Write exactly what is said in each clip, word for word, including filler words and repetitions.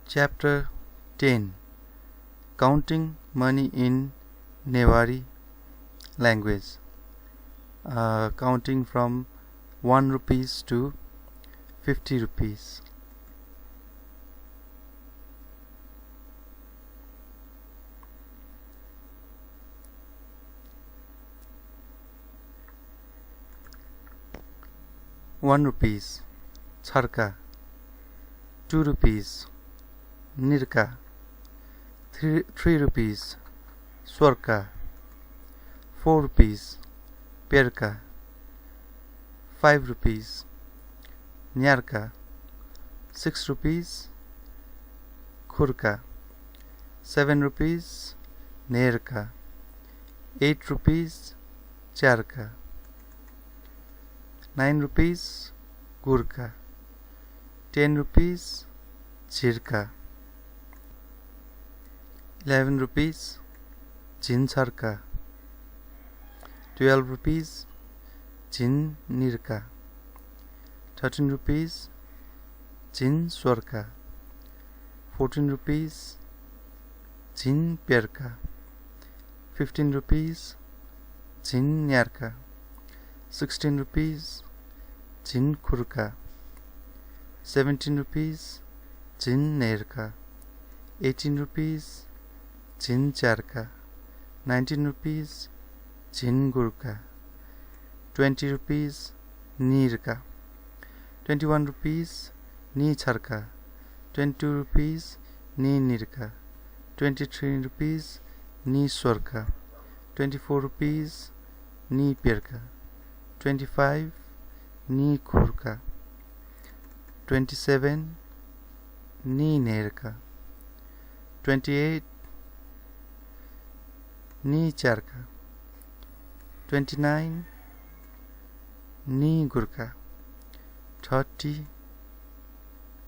Chapter ten. Counting money in Newari language. Uh, counting from one rupees to fifty rupees. One rupees, छर्का। Two rupees, निर्का। Three, three rupees, स्वर्का। Four rupees, प्यर्का। Five rupees, न्यार्का। Six rupees, खुर्का। Seven rupees, न्हेर्का। Eight rupees, च्यार्का। Nine rupees, गुर्का। Ten rupees, झिर्का। Eleven rupees, झिंछर्का। Twelve rupees, झिंनिर्का। Thirteen rupees, झिंस्वर्का। Fourteen rupees, झिंप्यर्का। Fifteen rupees, झिंन्यार्का। Sixteen rupees, झिंखुर्का। Seventeen rupees, झिंन्हेर्का। Eighteen rupees, झिंच्यार्का। Nineteen rupees, झिंगुर्का। Twenty rupees, नीर्का। Twenty one rupees, नीछर्का। Twenty two rupees, नीनिर्का। Twenty three rupees, नीस्वर्का। Twenty four rupees, नीप्यर्का। Twenty five, नीखुर्का। Twenty seven, नीन्हेर्का। Twenty eight, नीच्यार्का। Twenty nine, नीगुर्का। Thirty,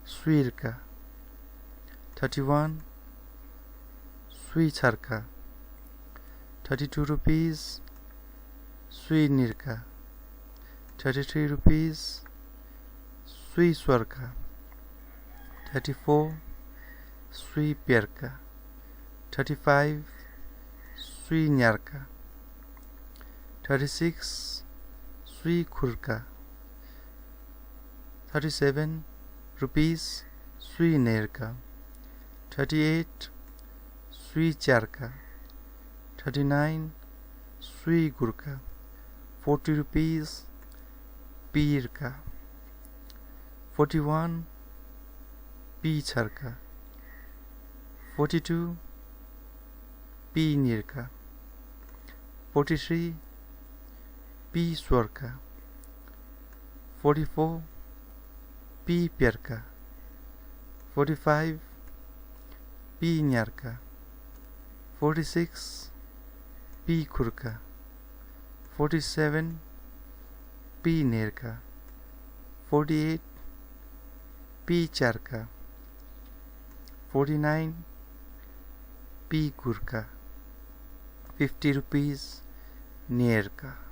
स्वीर्का। Thirty one, स्वीछर्का। Thirty two rupees, स्वीनिर्का। Thirty three rupees, स्वीस्वर्का। Thirty four, स्वीप्यर्का। Thirty five, स्वीन्यार्का। Thirty six, स्वीखुर्का। Thirty seven rupees, स्वीन्हेर्का। Thirty eight, स्वीच्यार्का। Thirty nine, स्वीगुर्का। Forty rupees, पीर्का। Forty one, पीछर्का। Forty two, पीनिर्का। Forty three, पीस्वर्का। Forty four, पीप्यर्का। Forty five, पीन्यार्का। Forty six, पीखुर्का। Forty seven, पीन्हेर्का। Forty eight, पीच्यार्का। Forty nine, पीगुर्का। Fifty rupees, न्हेर्का।